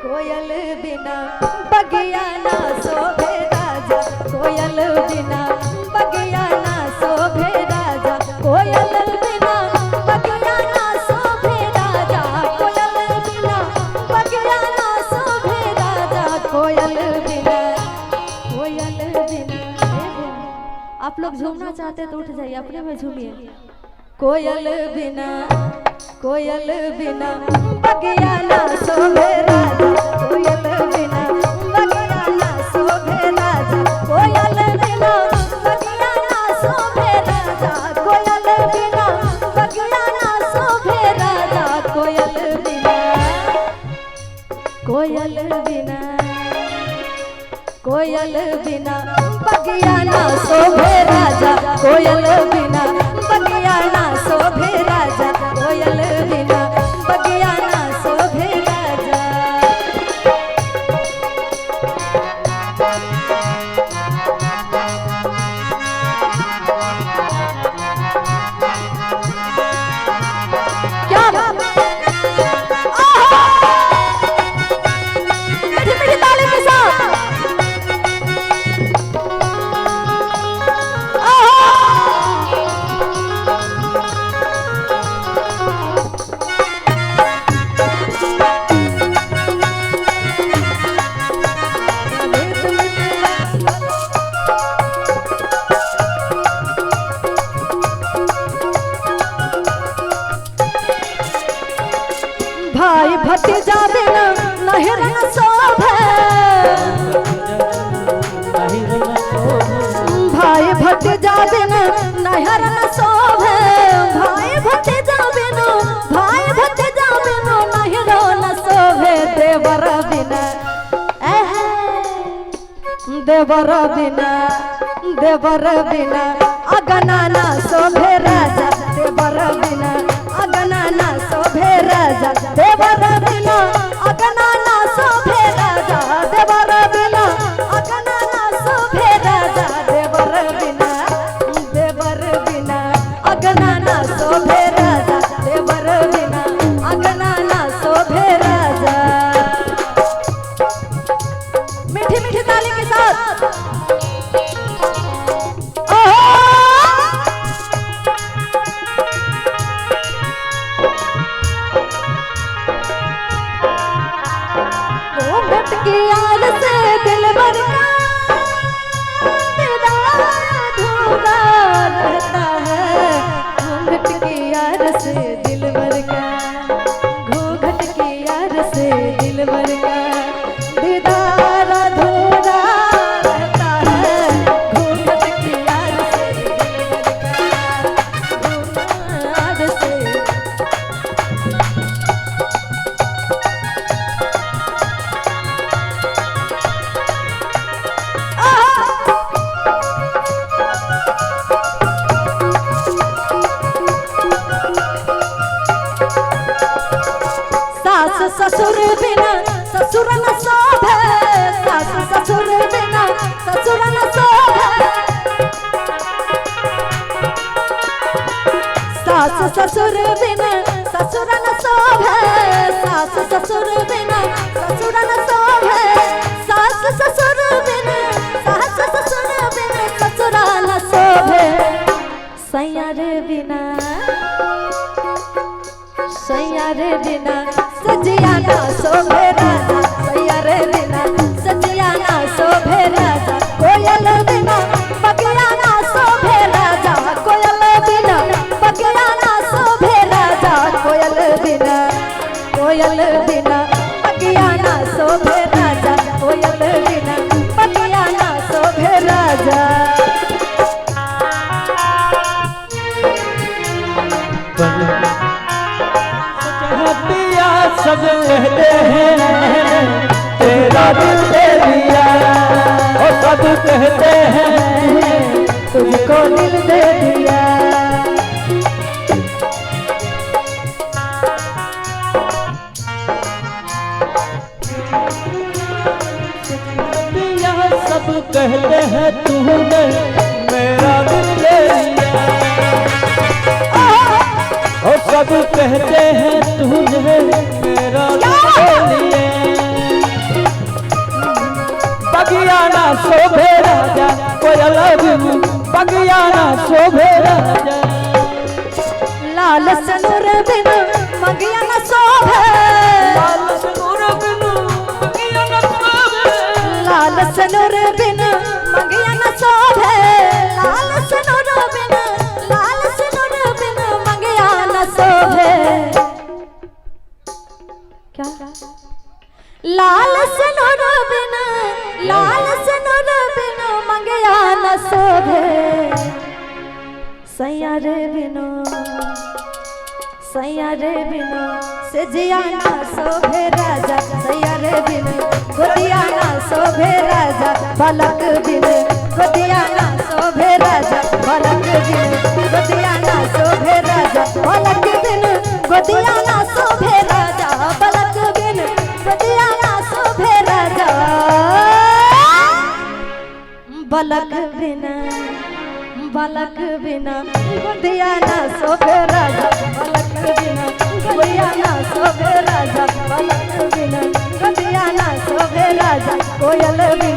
कोयल बिना बगिया ना शोभे राजा, कोयल बिना बगिया ना शोभे राजा, कोयल बिना बगिया ना शोभे राजा, कोयल बिना बगिया ना शोभे राजा, कोयल बिना, कोयल बिना। आप लोग झूमना चाहते तो उठ जाइए, अपने में झूमिए। कोयल बिना, कोयल बिना बगिया ना शोभे राजा, कोयल बिना बगिया ना शोभे राजा, कोयल बिना बगिया ना शोभे राजा, कोयल बिना बगिया ना शोभे राजा, कोयल बिना, कोयल बिना, कोयल बिना बगिया ना शोभे राजा, कोयल बिना बगिया ना शोभे राजा, कोयल बिना बगिया ना शोभे राजा। क्या मीठी मीठी ताली के साथ। भाई भतीजा बिना नहर न शोभे, भाई भतीजा बिना नहर न शोभे, भाई भतीजा बिना, भाई भतीजा बिना नहर न शोभे, देवर बिना, देवर बिना, देवर बिना अगना ना शोभे राजा, देवर बिना अगना ना शोभे राजा, देवर बिना अगना ना शोभे राजा, देवर बिना अगना ना शोभे राजा, देवर बिना, देवर बिना अगना ना शोभे राजा, देवर बिना अगना ना शोभे राजा। मीठी मीठी ताली के साथ। यार से दिल भर का दीदार अधूरा रहता है, घूंघट की यार से दिल भर का, घूंघट की यार से दिल भर का दीदार अधूरा रहता है, घूंघट की यार से दिल भर का, घूंघट से। सास ससुर बिना ससुर न शोभे, सास ससुर बिना ससुर न शोभे, सास ससुर बिना ससुर न शोभे, सास ससुर बिना ससुर न शोभे, सास ससुर बिना, सास ससुर बिना ससुर न शोभे, सैया रे बिना, सैया रे बिना सजिया ना शोभे राजा, सैया रे बिना सजिया ना शोभे राजा, कोयल बिना बगिया ना शोभे राजा, कोयल बिना बगिया ना शोभे राजा, कोयल बिना, कोयल बिना बगिया ना शोभे राजा, कोयल बिना बगिया ना शोभे राजा। सब कहते हैं तेरा दिल दे दिया, और सब कहते हैं तुझको दिल दे दिया। सब कहते हैं तूने मेरा दिल ले लिया, और सब कहते हैं तूने मेरा दिल ले लिया। शोभे राजा, कोयल बिनु बगिया ना शोभे राजा। लाल सनुर बिनु मंगिया ना शोभे, लाल सिंदूर बिनु बगिया ना शोभे, लाल सनुर बिनु मंगिया ना शोभे, लाल सनुर बिनु, लाल सनुर बिनु मंगिया ना शोभे। क्या लाल सनुर बिनु, लाल सनुर बिनु मंगिया ना शोभे। सैया रे बिनु, सैया रे बिनु सेजिया ना शोभे राजा, सैया रे बिनु गोदिया ना शोभे राजा, पलक बिनु गोदिया ना शोभे राजा, पलक बिनु गोदिया ना शोभे राजा, पलक बिनु गोदिया ना शोभे राजा, पलक बिनु गोदिया ना शोभे राजा, बलक बिना, बालक बिना गोदिया ना शोभे राजा, बालक बिना गोदिया ना शोभे राजा, बालक बिना गोदिया ना शोभे राजा, कोयल बिना।